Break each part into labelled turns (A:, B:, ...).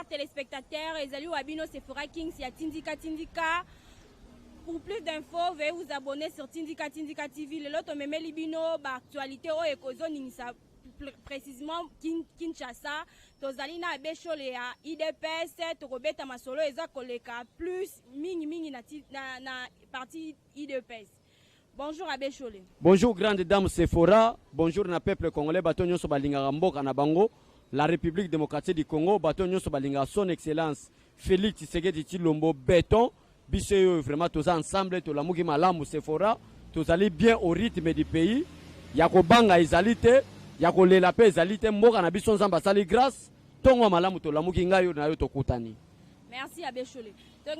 A: Chers téléspectateurs, ezali wa bino Sephora Kings ya Tindika Tindika. Pour plus d'infos, veuillez vous abonner sur Tindika Tindika TV. Lelo tomemeli bino ba actualité oyo ekozoningisa précisément Kinshasa. Tozali na Abbé Shole ya UDPS, tokobeta masolo eza koleka plus mingi mingi na parti UDPS. Bonjour Abbé Shole.
B: Bonjour grande dame Sephora, bonjour na peuple congolais, bato nyonso balingaka mboka na bango, la République démocratique du Congo, bato nyonso balingaka son excellence Félix Tshisekedi Tshilombo béton, biso oyo vraiment toza ensemble, tolamuki malamu Sephora, tozali bien au rythme du pays, ya kobanga ezali te, ya kolela pe ezali te, mboka na biso Nzambe asali grâce, tongo malamu tolamuki ngai yo na yo tokutani.
A: Merci Abbé Shole. Donc,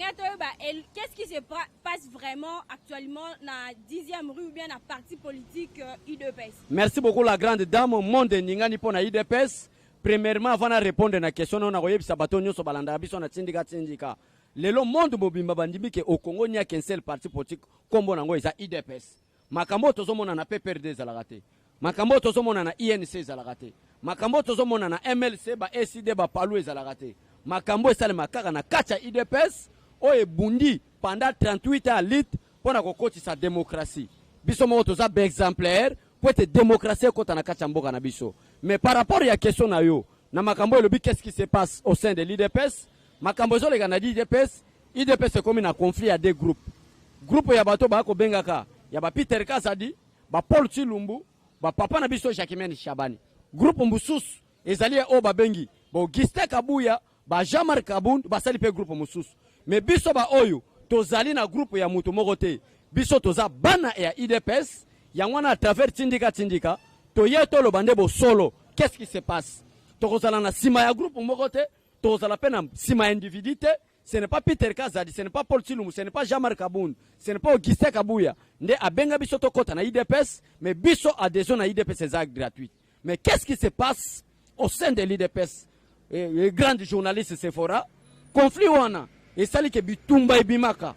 A: qu'est-ce qui se passe vraiment actuellement dans la 10e rue ou bien dans la parti politique UDPS?
B: Merci beaucoup la grande dame, monde ningani pour la UDPS. Premièrement, avant de répondre à la question, on a reçu bato nyonso balanda biso na tindika tindika. Lelo monde mobimba bandimi ke au Congo n'y a qu'un seul parti politique kombo nango eza UDPS. Makambo tozomona na PPRD ezalaka te. Makambo tozomona na INC ezalaka te. Makambo tozomona na MLC ba SID ba PALU ezalaka te. Makambo esalema kaka na kati ya UDPS oyo ebundi pendant 38 ans lutte mpona kokotisa démocratie. Biso moko toza ba exemplaire po ete démocratie ekota na kati ya mboka na biso. Mais par rapport ya question na yo, na makambo elobi qu'est-ce qui se passe au sein de l'UDPS? Makambo ezoleka na l'UDPS, UDPS ekomi na conflit ya deux groupes. Groupe ya bato ba kobengaka ya ba Peter Kazadi, ba Paul Tshilumbu, ba papa na biso Jacquemaine Shabani. Groupe mosusu ezali ya oyo babengi ba Augustin Kabuya, ba Jean-Marc Kabund, basali pe groupe mosusu. Mais biso ba oyo tozali na groupe ya mutu moko te. Biso toza bana ya UDPS, yango wana à travers Tindika Tindika, toye toloba nde bosolo. Qu'est-ce qui se passe? Tokozala na sima ya groupe moko te, tokozala pe na sima ya individu te. Ce n'est pas Peter Kazadi, ce n'est pas Paul Tshilumbu, ce n'est pas Jean-Marc Kabund, ce n'est pas Augustin Kabuya. Nde abenga biso tokota na UDPS, mais biso adhésion na UDPS eza gratuite. Mais qu'est-ce qui se passe au sein de l'UDPS? Les grands journalistes Sephora, conflit wana esali ke bitumba ebimaka.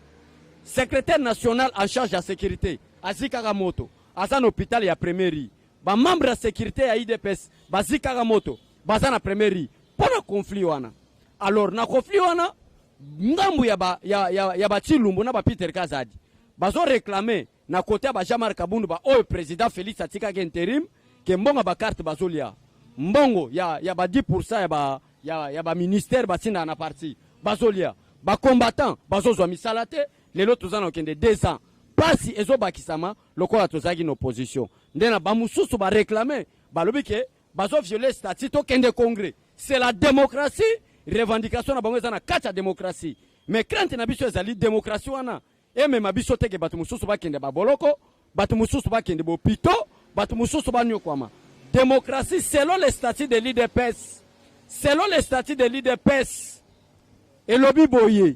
B: Secrétaire national en charge de la sécurité, azikaka moto, aza na hôpital ya première rue. Ba membre ya sécurité ya UDPS bazikaka moto, baza na première rue. Pona conflit wana. Alors na conflit wana ngambu ya ba ya ya, ya ba Tshilumbu na ba Peter Kazadi bazo réclamer na côté ya ba Jean-Marc Kabund ba oyo président Félix atikaki intérim ke mbongo ba carte bazolia mbongo ya ba 10% ya ba ministère batinda na parti bazolia ba combattant bazozwa misala te. Lelo toza na okende 2 ans pasi ezobakisama lokola tozalaki na opposition nde na ba mosusu ba réclamer balobi ke bazo violer statut tokende congrès. C'est la démocratie, revendication na bango eza na kati ya démocratie. Mais crainte na biso ezali démocratie wana emema biso te ke bato mosusu bakende baboloko, bato mosusu bakende bopito, bato mosusu banyokwama. Démocratie selon les statuts de l'UDPS, selon les statuts de l'UDPS elobi boye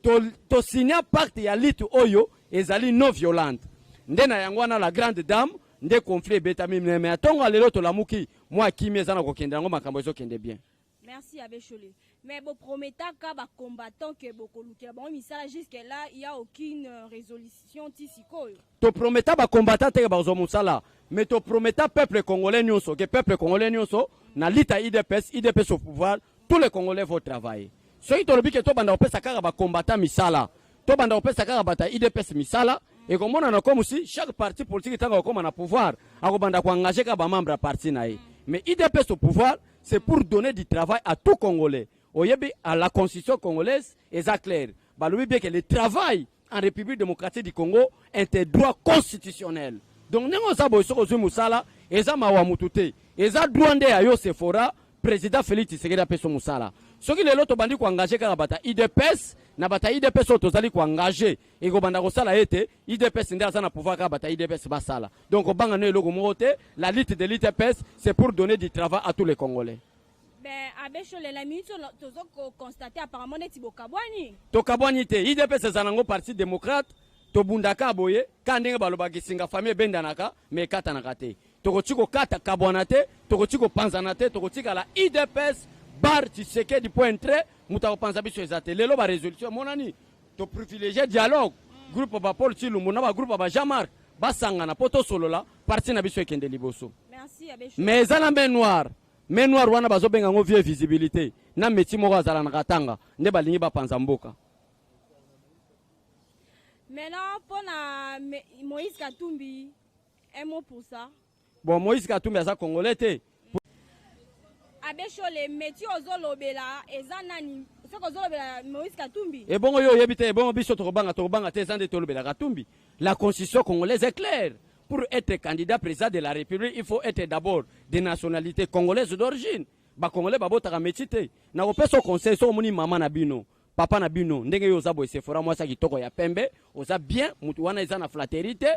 B: to signa pacte ya lutte oyo ezali non violente. Nde na yango wana la grande dame nde conflit ebetami, mais ya ntongo ya lelo tolamuki mwa kimia eza na kokende yango makambo ezokende bien.
A: Merci Abbé Shole. Mais bo prometaka ba combattant que bokolukela bango misala, jusque là il y a aucune résolution ti sikoyo.
B: To prometa ba combattant te bazwa mosala, mais to prometa peuple congolais nyonso que peuple congolais nyonso na lita UDPS, UDPS au pouvoir, tous les Congolais vont travailler. Soki tolobi ke tobanda kopesa kaka ba combattant misala, tobanda kopesa kaka bato ya UDPS misala, ekomona comme si chaque parti politique ntango akokoma na pouvoir akobanda koengage kaka ba membre ya parti na ye. Mais UDPS au pouvoir, c'est pour donner du travail à tout Congolais. Oyebi, à la constitution congolaise, eza clair. Balobi bien que le travail en République démocratique du Congo est un droit constitutionnel. Donc ndenge oza boye soki ozwi mosala, eza mawa mutu te. Eza droit nde ya yo Sephora, président Félix Tshisekedi apesa mosala. Soki lelo tobandi koengage kaka bato ya UDPS, na bato ya UDPS oyo tozali koengage, ekobanda kosala ete UDPS nde aza na pouvoir kaka bato ya UDPS basala. Donc obanga no eloko moko te, la lutte de l'UDPS, c'est pour donner du travail à tous les Congolais.
A: Ben, Abbé Shole, la minute tozo constater apparemment neti bokabwani.
B: Tokabwani te, UDPS eza nango parti démocrate, tobundaka boye, ka ndenge balobaka singa famille ebendanaka, mais ekatanaka te. Tokoki kokata kabwana te, tokoki kopanzana te, tokotikala UDPS bar Tshisekedi point trait, moto akopanza biso eza te. Lelo ba résolution emonani, to privilégier dialogue, groupe ba Paul Tshilumbu na ba groupe ba Jean-Marc basangana po tosolola parti na biso ekende liboso.
A: Merci, Abbé Shole.
B: Mais eza na main noire. Main noire wana bazobenga yango vie visibilité na métier moko azala na Katanga nde balingi bapanza mboka.
A: Maintenant, mpona Moïse Katumbi, un mot pour ça.
B: Bon, Moïse Katumbi aza Congolais te.
A: Abbé Shole, métier ozolobela eza nani? Soki ozolobela Moïse Katumbi.
B: Ebongo yo oyebi te? Ebongo biso tokobanga, tokobanga te. Eza nde tolobela Katumbi. La constitution congolaise est claire: pour être candidat président de la République, il faut être d'abord de nationalité congolaise d'origine. Bacongolais babotaka métier te. Nakopesa conseil: soki omoni mama na bino, papa na bino, ndenge yo oza boye, Sephora, mwasi ya kitoko ya pembe, oza bien, mutu wana eza na flatterie te.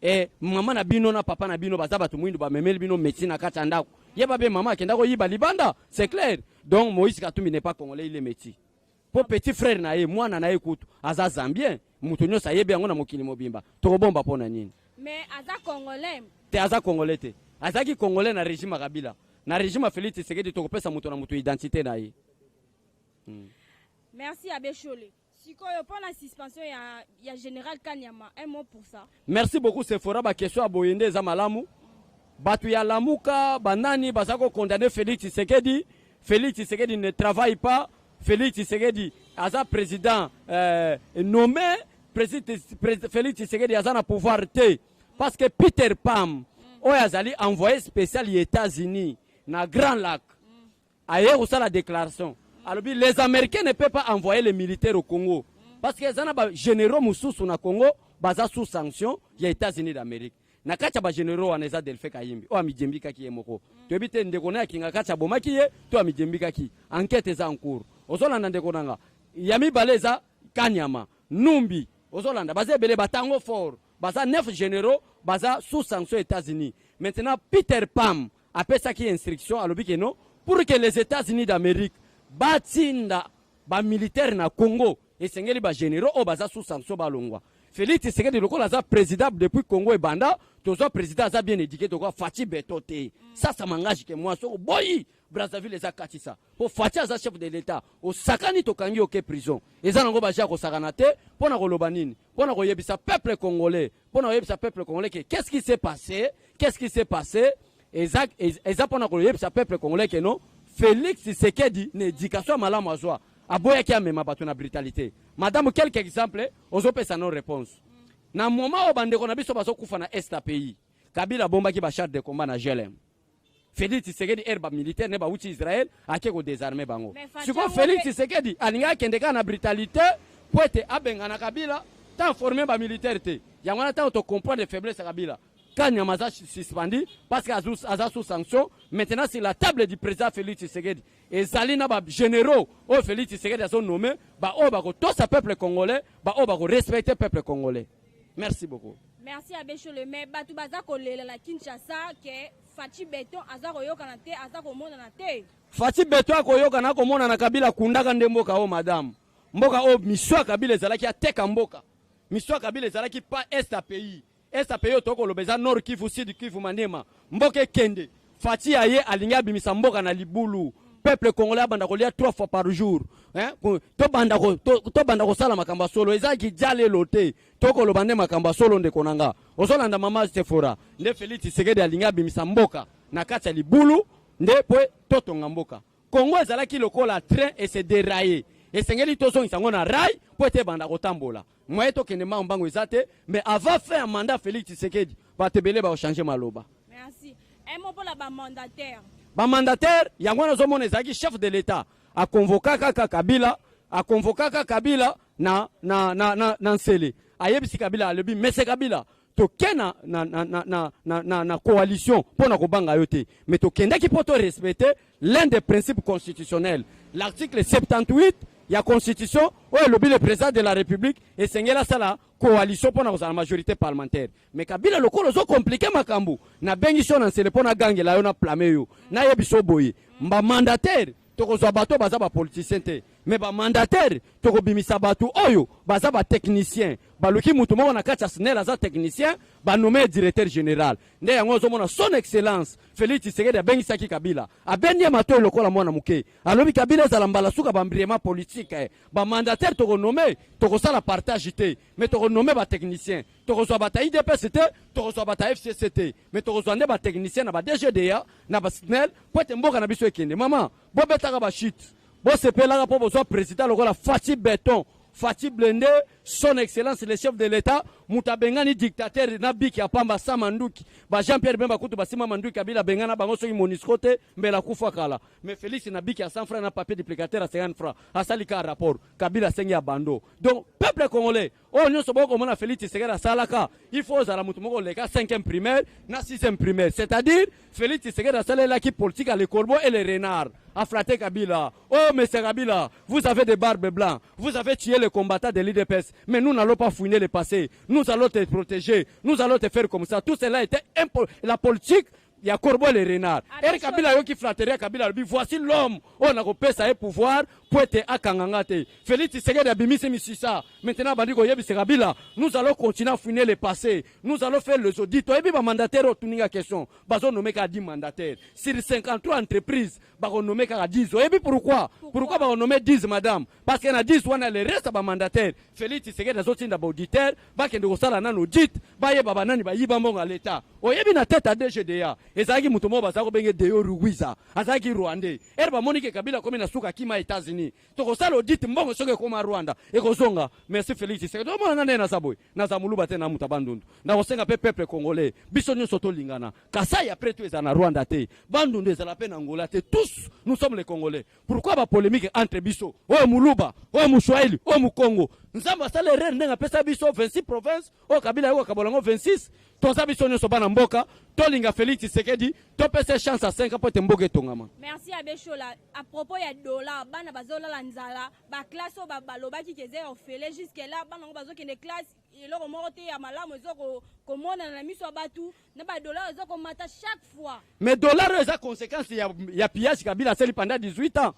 B: E mama na bino na papa na bino baza bato mwindu, bamemeli bino métier na kati ya ndako, yeba be mama akenda koyiba libanda, c'est clair. Donc Moïse Katumbi n'est pas Congolais, il est métis, mpo petit frère na ye, mwana na ye kutu aza Zambien. Moto nyonso ayebi yango na mokili mobimba. Tokobomba mpo na nini?
A: Mais aza Congolais.
B: Te, aza Congolais te. Azalaki Congolais na régime ya Kabila. Na régime ya Félix Tshisekedi, tokopesa moto na moto identité na ye.
A: Merci, Abbé Shole. Sikoyo, mpona suspension ya général Kanyama, un mot pour ça.
B: Merci beaucoup, Sephora. Baquestion ya boye nde eza malamu. Bato ya Lamuka, banani baza kocondamner Félix Tshisekedi. Félix Tshisekedi ne travaille pas, Félix Tshisekedi aza président nommé président. Félix Tshisekedi aza na pouvoir te, parce que Peter Pham, oyo azali envoyé spécial ya États-Unis na Grands Lacs, aye kosala déclaration, alobi: les Américains ne peuvent pas envoyer les militaires au Congo, parce que eza na bagénéraux mosusu na Congo baza sous sanction ya États-Unis d'Amérique. Na kati ya bagénéraux wana eza Delphin Kayimbi, oyo amijembikaki ye moko. Toyebi te ndeko na ye akinga kati abomaki ye to amijembikaki. Enquête eza en cours. Ozolanda, ndeko na nga? Ya mibale eza Kanyama, Numbi. Ozolanda, baza ebele, batango fort, baza neuf généraux baza sous sanction États-Unis. Maintenant, Peter Pham apesaki instruction, alobi ke non, pour que les États-Unis d'Amérique batinda bamilitaire na Congo, esengeli bagénéraux oyo baza sous sanction balongwa. Félix Tshisekedi, lokola aza président depuis Congo ebanda, tozwa président aza bien éduqué, tokoa Fatshi Béton te. Ça, ça m'engage que moi. Soko boyi Brazzaville eza katisa, mpo Fatshi aza chef de l'État. Osakani, tokangi, oke prison. Eza nango baja kosakana te. Mpo na koloba nini? Mpo na koyebisa peuple congolais, mpo na koyebisa peuple congolais ke qu'est-ce qui s'est passé, qu'est-ce qui s'est passé. Eza mpo na koyebisa peuple congolais ke non, Félix Tshisekedi na éducation ya malamu azwa, aboyaki amema bato na brutalité. Madame, quelque exemple ozopesa no réponse na moment oyo bandeko na biso bazokufa na est ya pays. Kabila abombaki bachars de combat na GLM. Félix Tshisekedi, ere bamilitaire ne bauti Israel, ake kodésarmer bango. Sikoyo Félix Tshisekedi alingi akende kaka na brutalité mpo ete abengana Kabila, tant forme bamilitaire te. Yango wana, ntango tocomprendre faiblesse ya Kabila, Kanyama aza suspendu parce que aza sous sanction. Maintenant, sur la table du président Félix Tshisekedi ezali na bagénéraux oyo Félix Tshisekedi azonommer, baoyo bakotosa peuple congolais, baoyo bakorespecter peuple congolais. Merci beaucoup.
A: Merci, Abbé Shole. Mais bato baza kolela na Kinshasa ke Fatshi Béton aza koyokana te, aza komonana te.
B: Fatshi Béton akoyokana, akomonana. Kabila akundaka nde mboka oyo, madame. Mboka oyo, mission ya Kabila ezalaki ateka mboka. Mission ya Kabila ezalaki pa est ya pays. Est ya pays oyo tokoloba eza Nord Kivu, Sud Kivu, Maniema. Mboka ekende. Fatshi ya ye alingi abimisa mboka na libulu, peuple congolais abanda kolia trois fois par jour, hein? Tobanda kosala makambo ya solo. Ezalaki dia lelo te, tokoloba nde makambo ya solo. Ndeko na nga, ozolanda, mama Sephora? Nde Félix Tshisekedi alingi abimisa mboka na kati ya libulu, nde po totonga mboka. Congo ezalaki lokola train ese déraillé, esengeli tozongisa yango na rail mpo ete ebanda kotambola. Moye tokende mbango mbango eza te, mais avant fin ya mandat Félix Tshisekedi, bato ebele bakochanger maloba.
A: Merci. Un mot mpona bamandataire.
B: Bamandataire, yango wana ozomona ezalaki chef de l'État akonvoka kaka Kabila, akonvokaka Kabila na Nsele. Ayebisi Kabila, alobi: mese Kabila, toke na coalition mpo na kobanga yo te, mais tokendaki mpo torespecter l'un des principes constitutionnels, l'article 78 ya constitution oyo elobi le président de la République esengeli asala coalition mpo na kozala majorité parlementaire. Mais Kabila, lokola ozocompliquer makambo, nabengi so na Nsele mpo nagangela yo, na blâmer yo, nayebi so boye. Bamandataire, tokozwa bato baza bapoliticien te. Mais bamandataire, tokobimisa bato oyo baza batechnicien. Baluki mutu moko na kati ya SNEL aza technicien, banome directeur général. Nde yango ozomona Son Excellence Félix Tshisekedi abengisaki Kabila, abendi ye matoi lokola mwana moke, alobi: "Kabila, ezala mbala suka baembrièmement politique. Bamandataire tokonome, tokosala partage te, mais tokonome batechnicien. Tokozwa bato ya UDPS te, tokozwa bato ya FCC te, mais tokozwa nde batechnicien na ba DGDA, na baSNEL, mpo ete mboka na biso ekende." Mama, bobetaka bashite, bosepelaka mpo bozwa président lokola Fatshi Béton, Fatshi Blindé, Son Excellence le chef de l'État, moto abengani dictateur na biki ya pamba sa manduki. Ba Jean Pierre Bemba kutu basima manduki, Kabila abengana bango. Soki MONUSCO te, mbela akufa kala. Mais Félix, na biki ya 100 francs na papier duplicateur ya 50 francs, asali ka rapport, Kabila asengi ya bando. Donc peuple congolais oyo nyonso bokomona Félix Tshisekedi asalaka, il faut ozala motu moko oleka 5e primaire na 6e primaire. C'est-à-dire Félix Tshisekedi asalelaki politique ya le corbeau et le renard. Aflatter Kabila: "Oh monsieur Kabila, vous avez des barbes blancs, vous avez tué les combattants de l'UDPS, mais nous n'allons pas fouiner le passé, nous allons te protéger, nous allons te faire comme ça." Tout cela était la politique ya corbeau et le renard. Eri Kabila ayoki flatterie ya Kabila, alobi: "Voici l'homme oyo nakopesa ye pouvoir po ete akanga nga te." Félix Tshisekedi abimisi misisa. Maintenant abandi koyebisa Kabila: "Nous allons continuer à fouiner le passé, nous allons faire les audits." Toyebi bamandataire oyo tuninga question, bazonome kaka 10 mandataires sur 53 entreprises, bakonome kaka 10. Oyebi pourquoi? Pourquoi bakonome 10, madame? Parce que na 10 wana, le reste ya bamandataire, Félix Tshisekedi azotinda baauditeur bakende kosala nano audit, bayeba banani bayiba mbongo ya l'État. Oyebi, na tête ya DGDA ezalaki moto moko bazala kobenge Deo Rugwiza, azalaki Rwandais. Ere bamoni ke Kabila akomi na suka, akima États-Unis, tokosala audit, mbongo soki ekóma Rwanda ekozonga. Merci Félix Tshisekedi. Omona nga ndenge naza boye, naza Moluba te, na moto Bandundu. Nakosenga mpe peuple congolais, biso nyonso tolingana. Kasai après tout ezala na Rwanda te, Bandundu ezala mpe na Angola te. Tous nous sommes les Congolais. Pourquoi bapolémique entre biso, oyo Moluba, oyo Moswahili, oyo Mokongo? Nzambe asala erreur ndenge apesa biso 26 province oyo Kabila ayoka kabola yango 26. Toza biso nyonso bana mboka. Tolinga Félix Tshisekedi, topesa chance ya 5 mpo ete mboka etongama.
A: Merci Abbé Shola. À propos ya dollar, bana bazolala nzala. Baklasse oyo balobaki ke eza ya ofele, jusque là bana yango bazokende classe, eloko moko te ya malamu eza komonana na miso ya bato, na badollar eza komata chaque fois.
B: Mais dollar oyo eza conséquence ya pillage Kabila asali pendant 18 ans.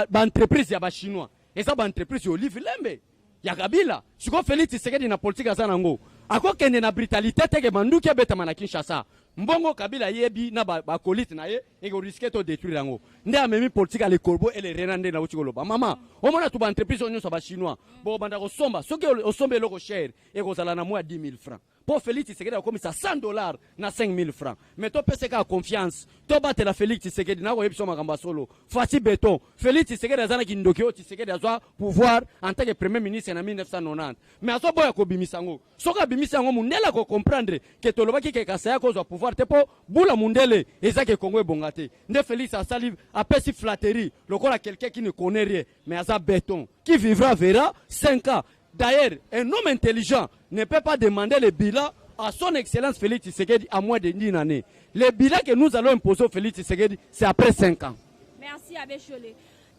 B: Baentreprise ya bachinois eza baentreprise ya Olive Lembe ya Kabila. Sikoyo Félix Tshisekedi, na politike aza nango, akokende na brutalité teke manduki ebetama na Kinshasa. Mbongo Kabila ayebi na bakolite na ye ekorisquer to détruire yango. Nde amemi politique ya le corbeau et le renard. Nde nauti koloba, mama, omona tu baentreprise oyo nyonso ya bachinois bokobanda kosomba. Soki osomba eloko cher, ekozala na mwa ya 10 000 francs, mpo Félix Tshisekedi akomisa 100 $ na 5 000 francs. Mais topesa kaka confiance, tobatela Félix Tshisekedi. Nakoyebi biso makambo ya solo. Fatshi Béton, Félix Tshisekedi aza na kindoki oyo. Tshisekedi azwa pouvoir en tant que premier ministre na 1990, mais azoboya kobimisa yango. Soki abimisi yango, mundele akocomprendre ke tolobaki ke Kasai kozwa pouvoir te, mpo bula mundele eza ke Kongo ebonga te. Nde Félix asali, apesi flatterie lokola quelqu'un qui ne connaît rien, mais aza béton. Qui vivra verra. 5 ans. D'ailleurs, un homme intelligent ne peut pas demander le bilan à Son Excellence Félix Tshisekedi à moins d'une année. Le bilan que nous allons imposer au Félix Tshisekedi, c'est après 5 ans.
A: Merci Abbé Shole.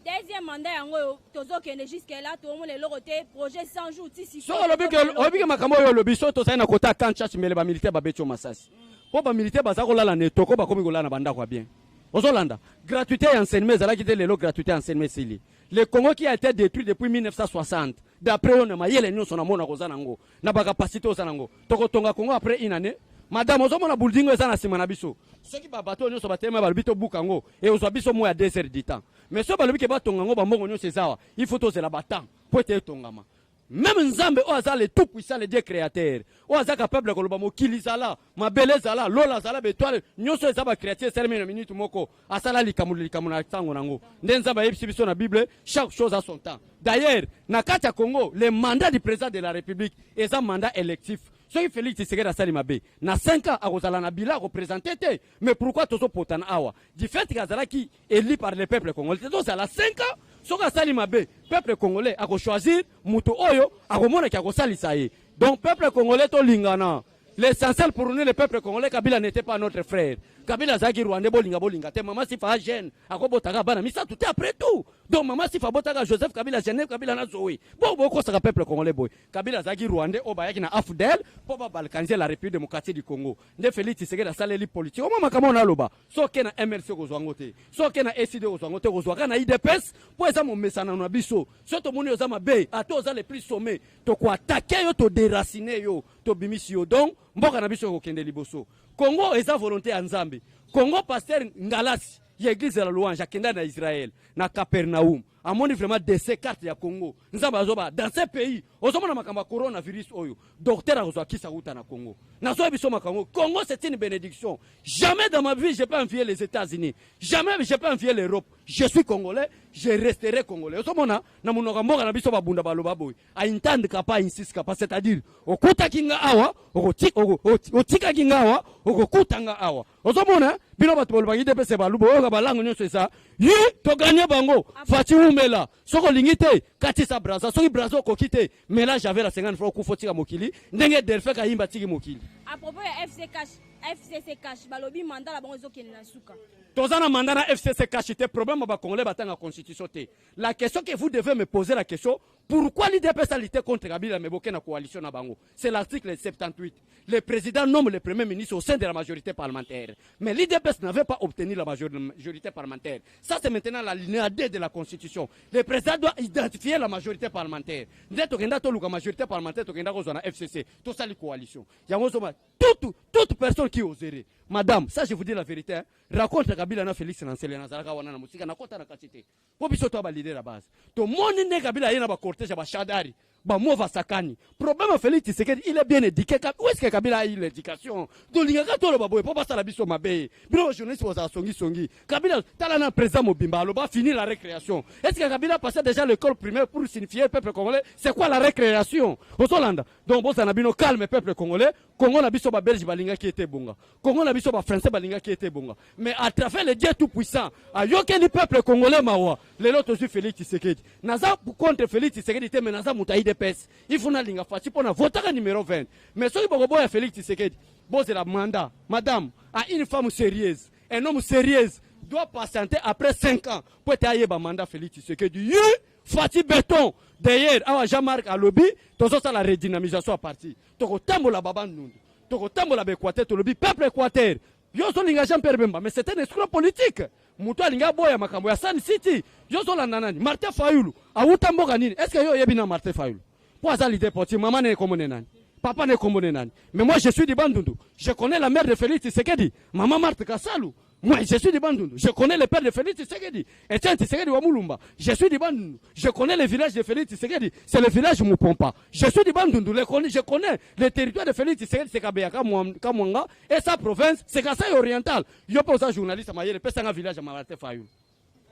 A: Deuxième mandat yango oyo tozokende, jusque là toomona eloko te. Projet 100 jours ti
B: sikoyo. Soki olobi ke makambo oyo olobi, so tozali na kota camp Tshatshi, mbele bamilitaire babeti yo masasi, mpo bamilitaire baza kolala na etoko, bakomi kolala na bandako ya bien. Ozolanda, gratuité ya enseignement ezalaki te, lelo gratuité ya enseignement esili. Le Congo qui a été détruit depuis 1960, d'après oyo na mayele nyonso namona koza nango, na bacapacité oza nango, tokotonga Congo après une année? Madame, ozomona building oyo eza na nsima na biso, soki babato oyo nyonso batelema, balobi tobuka yango, ekozwa biso mwa ya 2 heures du temps. Mais soki balobi ke batonga yango, bambongo nyonso eza awa, il faut tozela batemps po ete etongama. Même Nzambe oyo aza le tout puissant, le Dieu créateur, oyo aza capable koloba mokili ezala, mabele ezala, lola azala, baétoile nyonso eza bacréature esalemi na minute moko, asala likambo likambo na ntango nango. Nde Nzambe ayebisi biso na Bible: chaque chose a son temps. D'ailleurs, na kati ya Congo, le mandat du président de la République eza mandat électif. Soki Félix Tshisekedi asali mabe na 5 ans, akozala na bilan akoprésente te. Mais pourquoi tozopotana awa? Du fait ke azalaki élu par le peuple congolais te. Tozala 5 ans, soki asali mabe, peuple congolais akochoisir moto oyo akomonaki akosalisa ye. Donc peuple congolais, tolingana. L'essentiel pour nous, le peuple congolais, Kabila n'était pas notre frère. Kabila azalaki Rwandais, bolinga bolinga te. Mama Sifa a jeune, akobotaka bana misato te après tout. Donc mama Sifa abotaka Joseph Kabila, Genève Kabila na Zoé. Bon, bokosaka peuple congolais boye. Kabila azalaki Rwandais oyo bayaki na AFDL mpo babalkaniser la République démocratique du Congo. Nde Félix Tshisekedi asaleli politique. Omwa makambo oyo naloba, soki na MLC okozwa yango te, soki na ECD okozwa yango te, okozwa kaka na UDPS mpo eza momesano na biso. So tomoni oza mabe, ata oza le plus sommet, tokoattaquer yo, todéraciner yo, tobimisi yo. Donc mboka na biso ekokende liboso. Congo eza volonté ya Nzambe. Congo, pasteur Ngalasi ya Église ya la Louange akenda na Israël, na Capernaum, amoni vraiment dessin, carte ya Congo. Nzambe azoba dans ce pays, ozomona makambo ya coronavirus oyo, docteur akozwa kisa kuta na Congo. Nazoyebi biso makambo. Congo, c'est une bénédiction. Jamais dans ma vie je peux envier les États-Unis, jamais je peux envier l'Europe. Je suis congolais, je resterai congolais. Ozomona na monoko ya mboka na biso, babunda baloba boye: aintandika pa ainsiska pa, c'est-à-dire okutaki nga awa, otikaki nga awa, okokuta nga awa. Ozomona bino bato bolobaki te pese baluba, oyoka balango nyonso eza yi toganye bango. Fatshi, umela. Soki olingi te, katisa Braza. Soki Braza okoki te, mela javel ya 50 francs, okufa, otika mokili ndenge Delphin Kayimba atiki mokili.
A: À propos ya FC Cash, FCC Cash, balobi mandat na bango ezokende na suka.
B: Toza na mandat na FCC Cash te. Problème ya bacongolais, batanga constitution te. La question que vous devez me poser, la question pourquoi l'UDPS a lutté contre Kabila mais boke na coalition na bango, c'est l'article 78: le président nomme le premier ministre au sein de la majorité parlementaire. Mais l'UDPS n'avait pas obtenu la majorité parlementaire. Ça, c'est maintenant l'alinéa D de la constitution: le président doit identifier la majorité parlementaire. Nde tokenda toluka majorité parlementaire, tokenda kozwa na FCC, tosali coalition yango. Ozoma toute personne qui oserait, madame, ça je vous dis la vérité, hein, rencontre Kabila na Félix na Nsele, nazalaka wana na mosika, nakota na kati te, mpo biso to baleader ya base, tomoni nde Kabila ye na bacortège ya bashadari bamova sakani. Problème ya Félix Tshisekedi, il est bien éduqué. Où est-ce que Kabila a eu l'éducation? Tolingaka toloba boye mpo basala biso mabe. Bino bajournaliste bozala songisongi. Kabila, tala na président mobimba aloba fini la récréation. Est ce que Kabila passait déjà l'école primaire pour signifier le peuple congolais c'est quoi la récréation? Ozolanda. Donc bozala na bino calme, peuple congolais. Congo na biso, babelge balingaki ete ebonga. Congo na biso, bafrançais balingaki ete ebonga. Mais à travers le Dieu tout puissant ayokeli peuple congolais mawa, lelo tozwi Félix Tshisekedi. Naza contre Félix Tshisekedi te, mais naza moto ya UDPS. Il faut nalinga Fatshi mpo na votaka numéro 20. Mais soki bokoboya Félix Tshisekedi, bozela mandat. Madame, à une femme sérieuse, un homme sérieuse doit patienter après 5 ans po ete ayeba mandat Félix Tshisekedi ye. Fatshi béton. D'ailleurs awa Jean-Marc alobi tozosala redynamisation ya parti, tokotambola babandundu, tokotambola baéquateur. Tolobi peuple Équateur, yo ozolinga Jean Pierre Bemba, mais c'est un escroc politique. Moto alingi aboya makambo ya Sun City. Yo ozolanda nani? Martin Fayulu awuta mboka nini? Est ce que yo oyebi na Martin Fayulu mpo aza leader politique? Mama ne ekombo ne nani? Papa ne kombo ne nani? Mais moi, je suis du Bandundu, je connais la mère de Félix Tshisekedi, mama Marthe Kasalu. Moi, je suis du Bandundu. Je connais le père de Félix Tshisekedi, Etienne Tshisekedi wa Mulumba. Je suis du Bandundu. Je connais le village de Félix Tshisekedi. C'est le village Mupompa. Je suis du Bandundu. Je connais le territoire de Félix Tshisekedi, c'est Kabeya Kamwanga. Et sa province, c'est Kasaï oriental. Yo pe journaliste mayele, pesa nga village ya Martin Fayulu.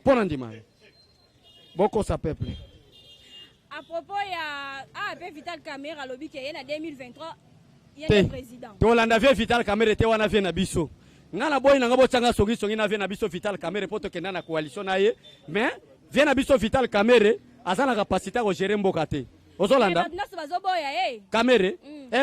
B: Pona ndima. Boko sa peuple.
A: À propos ya ah, Vital Kamerhe, alobi ke ye na 2023 ye
B: Te.
A: nde président.
B: Tolanda vieux Vital Kamerhe te. Wana vieux na biso. Nga na boyi nanga botyanga songisongi na vieux na biso Vital Kamerhe mpo tokenda na coalition na ye. Mais vieux na biso Vital Kamerhe aza na capacité ya kogérer mboka te. Ozolanda?
A: Bato nyonso bazoboya ye.
B: Kamerhe,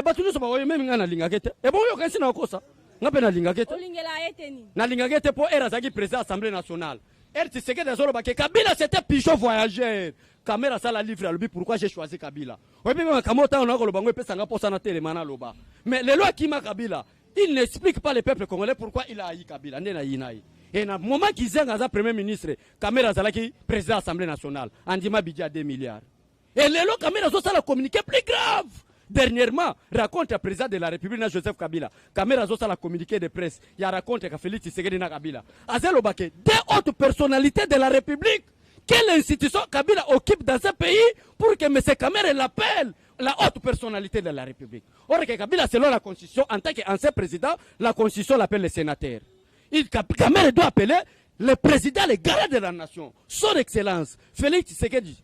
B: bato nyonso baoyo, même ngai nalingaki te. Ebongo yokanisi na okosa, nga mpe nalingaki te.
A: Olingela ye te nini?
B: Nalingaki te mpo ere azalaki président Assemblée nationale, ere Tshisekedi azoloba ke Kabila, c'était pigeon voyageur. Kamerhe asala livre, alobi pourquoi j'ai choisi Kabila. Oyebi mpe makambo ntango na koloba ngo epesanga mposa na telema naloba. Mais lelo akima Kabila, il n'explique pas le peuple congolais pourquoi il a haï Kabila. Nde na yina ye. E na moment Gizenga aza premier ministre, Kamerhe azalaki président Assemblée nationale, andima budget ya 2 milliards. Et lelo Kamerhe azosala communiqué plus grave. Dernièrement, rencontre ya président de la République na Joseph Kabila, Kamerhe azosala communiqué de presse ya rencontre ya Félix Tshisekedi na Kabila, azaloba ke deux hautes personnalités de la République, quelle institution Kabila occupe dans ce pays pour que M. Kamerhe l'appelle la haute personnalité de la République? Or que Kabila, selon la Constitution, en tant qu'ancien président, la Constitution l'appelle le sénateur. Kamerhe doit appeler le président, le garant de la nation, son excellence Félix Tshisekedi,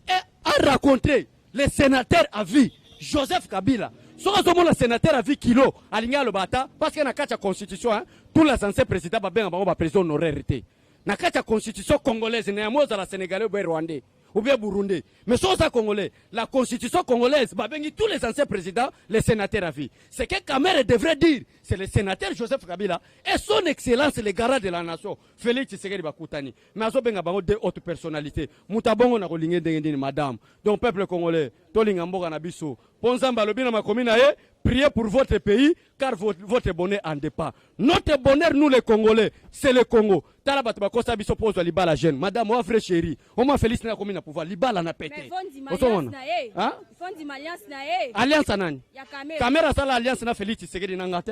B: et a rencontré le sénateur à vie Joseph Kabila. Soki azomona sénateur à vie kilo, alingi aloba ata parce que na kati ya constitution, hein, tous les anciens présidents babenga bango baprésident honoraire te. Na kati ya constitution congolaise, na yango ozala sénégalais boye rwandais, Ou bien burundais. Mais soki oza congolais, la constitution congolaise babengi tous les anciens présidents les sénateurs à vie. Ce que Kamerhe devrait dire, c'est le sénateur Joseph Kabila et son excellence le garant de la nation Félix Tshisekedi bakutani. Mais azobenga bango deux autres personnalités. Moto abongo na kolinga ndenge nini, madame? Donc peuple congolais, tolinga mboka na biso. Mpo Nzambe alobi na makomi na ye: "Priez pour votre pays, car votre bonheur en dépend." Notre bonheur, nous les Congolais, c'est le Congo. Tala bato bakosa biso mpo ozwa libala jeune. Madame oa vrai chéri, oma Félix na akomi na pouvoir, libala na pete.
A: Mais fondima alliance na ye.
B: Hein?
A: Fondima alliance na ye.
B: Alliance ya nani?
A: Ya Kamerhe.
B: Kamerhe asala alliance na Félix Tshisekedi na nga te.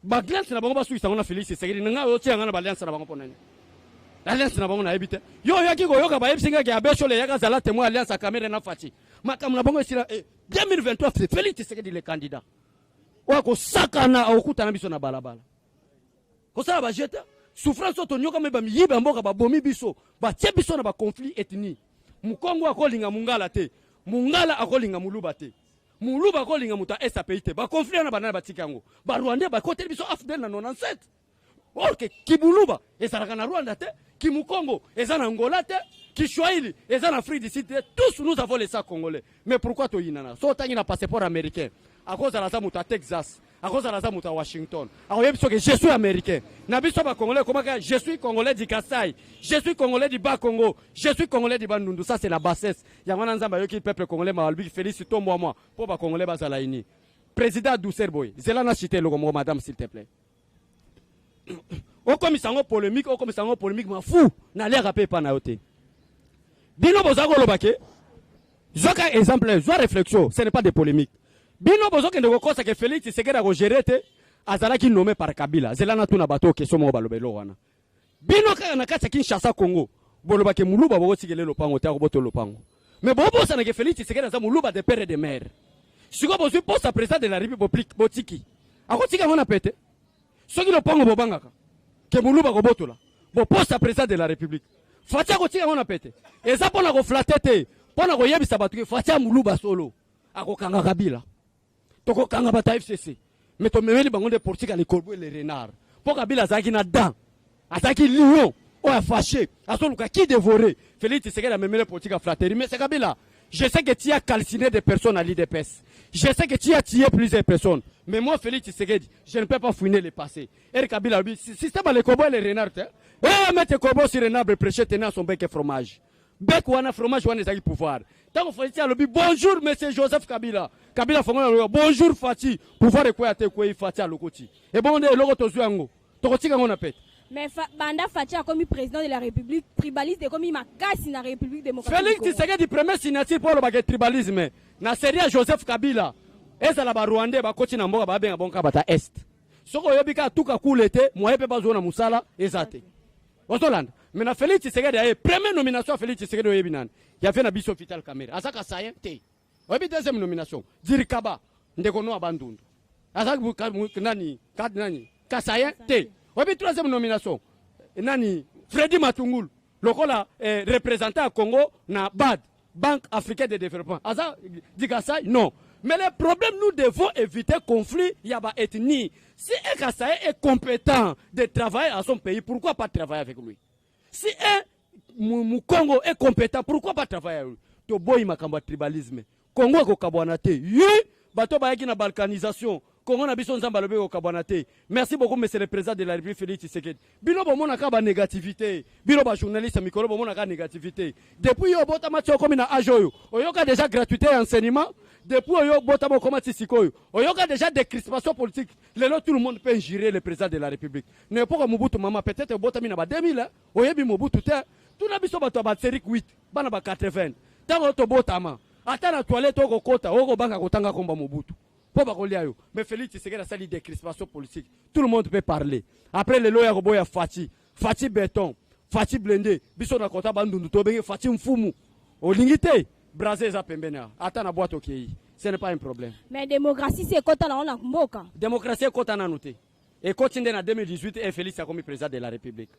B: Baalliance na bango, basukisa yango na Félix Tshisekedi. Na ngai, otia nga na baalliance na bango mpo nani? Alliance na bango nayebi te. Yo oyaki koyoka, bayebisi ngaki abbé Shole eyaka azala témoin alliance ya Kamerhe na Fatshi. Makambo na bango esila. 2023, c'est Félix Tshisekedi le candidat. Oyo akosakana, akokutana biso na balabala, kosala bajete souffrance oyo tonyokami. Bamiyibi ya mboka babomi biso, batie biso na baconflit ethnie. Mokongo akolinga mongala te, mongala akolinga moluba te, moluba akolinga moto ya sapi te. Baconflit wana, banani batika yango? Barwandais bakoteli biso AFDL na 97. Or que kibuluba ezalaka na Rwanda te, kimukongo eza na Angola te, kiswahili eza na Afrique du Sud te. Tous nous avons le sang congolais, mais pourquoi toyinana? So otangi na passeport américain, akozala aza moto ya Texas, akozala aza moto ya Washington, akoyebi soki "je suis américain". Na biso bacongolais ekomaka "je suis congolais du Kasai, je suis congolais du Bas Congo, je suis congolais du Bandundu". Ça, c'est la bassesse. Yango wana Nzambe ayoki peuple congolais mawa, alobiki: "Félix, tombwa mwa mpo bacongolais bazala ini." Président douceur boye, zela na cité eloko moko. Madame, s'il te plaît, okomisa yango polémique, okomisa yango polémique, mafu naliaka mpe epa na yo te. Bino boza koloba ke, zwaka exemple, zwa réflexion, ce n'est pas de polémique. Bino bozokende kokosa ke Félix Tshisekedi akogérer te, azalaki nommé par Kabila. Zela na tuna bato question moko. Baloba eloko wana, bino kaka na kati ya Kinshasa, Congo, bolobake moluba bokotikele lopango te, akobotola lopango. Mais bobosanake Félix Tshisekedi aza moluba de père et de mère. Sikoyo bozwi poste président de la République, botiki akotika yango na pete. Soki lopango bobangaka ke moluba kobotola, boposte président de la République, Fatshi akotika yango na pete. Eza mpo na koflatter te, mpo na koyebisa bato ke Fatshi ya moluba solo akokanga Kabila, tokokanga bato ya FCC. Mais tomemeli bango nde politique ya le corbeau et le renard, mpo Kabila azalaki na dent, azalaki lion oyo afâché, azoluka qui dévorer. Félix Tshisekedi amemeli politique ya flatterie. Mais c'est Kabila, je sais que tu as calciné des personnes à l'UDPS, je sais que tu as tué plusieurs personnes, mais moi, Félix Tshisekedi, je ne peux pas fouiner le passé. Ere Kabila alobi système ya le corbeau et le renard te. Eh, mettre corbeau sur un arbre prêché, tenant son bec et fromage, bec wana, fromage wana ezalaki pouvoir. Ntango Fatshi alobi: "Bonjour monsieur Joseph Kabila", Kabila fongola, alobi: "Bonjour Fatshi". Pouvoir ekweya te, ekwei, Fatshi alokoti. Ebongo nde eloko tozwi yango, tokotika yango na pete.
A: Mais banda Fatshi akomi président de la République, tribaliste ekomi makasi na République démocratique
B: Félix
A: du Congo.
B: Tshisekedi, première signature mpo olobaka tribalisme na série ya Joseph Kabila, ezala barwandais bakoti na mboka, babenga bongo kaka bata Est. Soki oyebi kaka tuka kule te, moye mpe bazwa na mosala eza te, ozolanda. Mais na Félix Tshisekedi aye, première nomination ya Félix Tshisekedi, oyebi nani ya ve na biso? Vital Kamerhe aza kasaïen te. Oyebi deuxième nomination? Dirkaba, ndeko no ya Bandundu, aza nani, nani, kasaïen te. Oyebi troisième nomination nani? Fredi Matungulu, lokola représentant ya Congo na BAD, Banque africaine de développement, aza du Kasaï? Non. Mais le problème, nous devons éviter conflit ya baethnie. Si un Kasaïen est compétent de travailler à son pays, pourquoi pas travailler avec lui? Si un Mukongo est compétent, pourquoi pas travailler avec lui? Toboyi makambo ya tribalisme. Congo ekokabwana te. Ye bato bayaki na balkanisation. Kongo na biso, Nzambe alobi ekokabwana te. Merci beaucoup, monsieur le président de la République Félix Tshisekedi. Bino bomonaka banégativité, bino bajournaliste mikolo bomonaka négativité. Depuis yo obotama ti okomi na age oyo, oyoka déjà gratuité ya enseignement? Depuis oyo obotama okoma ti sikoyo, oyoka déjà décrispation politique? Lelo tout le monde peut injurer le président de la République. Na époque Mobutu, mama, peut-être obotami na ba 2000, oyebi Mobutu te. Tuna biso bato ya basérie 8, bana ba 80, ntango tobotama, ata na toilette okokota, okobanga kotanga komba Mobutu mpo bakolia yo. Mais Félix Tshisekedi asali décrispation politique, tout le monde peut parler. Après lelo ya koboya Fatshi, Fatshi béton, Fatshi blindé, biso na kota Bandundu tobenge Fatshi mfumu. Olingi te, Braza eza pembeni awa, ata na boîte okei, ce n'est pas un problème.
A: Mais démocratie si ekɔta nango na mboka?
B: Démocratie ekɔta nanu te, ekoti nde na 2018 e Félix akomi président de la République.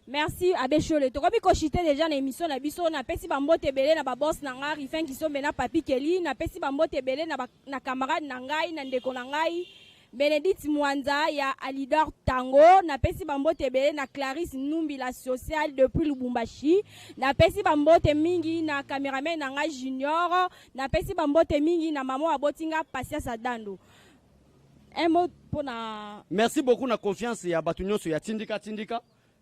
A: Merci abbé Shole. Tokomi kochuter déjà na émission na biso. Napesi bambote ebele na baboss na ngai Rifin Kisombe na Papi Keli. Napesi bambote ebele na camarade na ngai, na ndeko na ngai. Benedicte Mwanza ya Alidor Tango. Napesi bambote ebele na Clarisse Numbi, la sociale depuis Lubumbashi. Napesi bambote mingi na cameraman na ngai Junior. Napesi bambote mingi na mama abotinga Patience Adando. Un mot mpona
B: Merci beaucoup na confiance ya bato nyonso ya Tindika Tindika,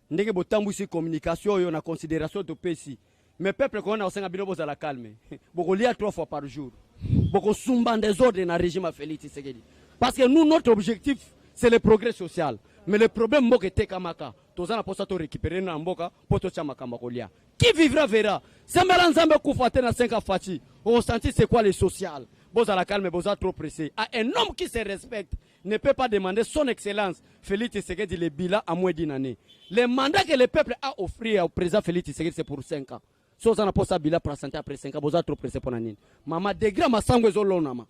B: ndenge botambwisi communication oyo na considération topesi. Mais peuple kona, osenga bino bozala calme. Bokolia trois fois par jour, bokosumba désordre na régime ya Félix Tshisekedi, parce que nous, notre objectif, c'est le progrès social. Mais le problème, mboka etekamaka. Toza na mposa torécupérer na mboka mpo totya makambo ya kolia. Qui vivra verra. Sembela Nzambe kufa te na 5 Fatshi, osentir c'est quoi le social. Bozala calme, boza trop pressé. Ah, un homme qui se respecte ne peut pas demander son excellence Félix Tshisekedi le bilan à moins d'une année. Le mandat que le peuple a offert au président Félix Tshisekedi, c'est pour 5 ans. So oza na posa bilan présenté après 5 ans, boza trop pressé mpona nini? Mama, degré masango ezolonama,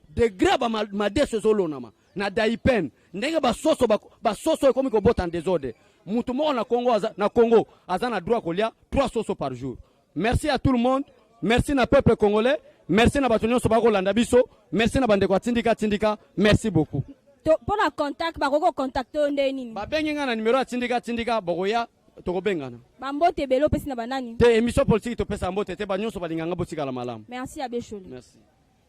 B: degré bamadeso ezolonama na daipen, ndenge basoso basoso ekomi kobota en désordre. Mutu moko na Congo aza, na Congo aza na droit kolia 3 soso par jour. Merci à tout le monde, merci na peuple congolais, merci na bato nyonso bakolanda biso, merci na bandeko ya Tindika Tindika, merci beaucoup.
A: Mpona contact, bakoki kocontacter yo nde nini?
B: Babengi nga na numero ya Tindika Tindika, bokoya, tokobengana.
A: Bambote ebele opesi na banani?
B: Te, émission politique topesa mbote te. Banyonso balinganga, botikala malamu.
A: Merci, Abesholi.
B: Merci.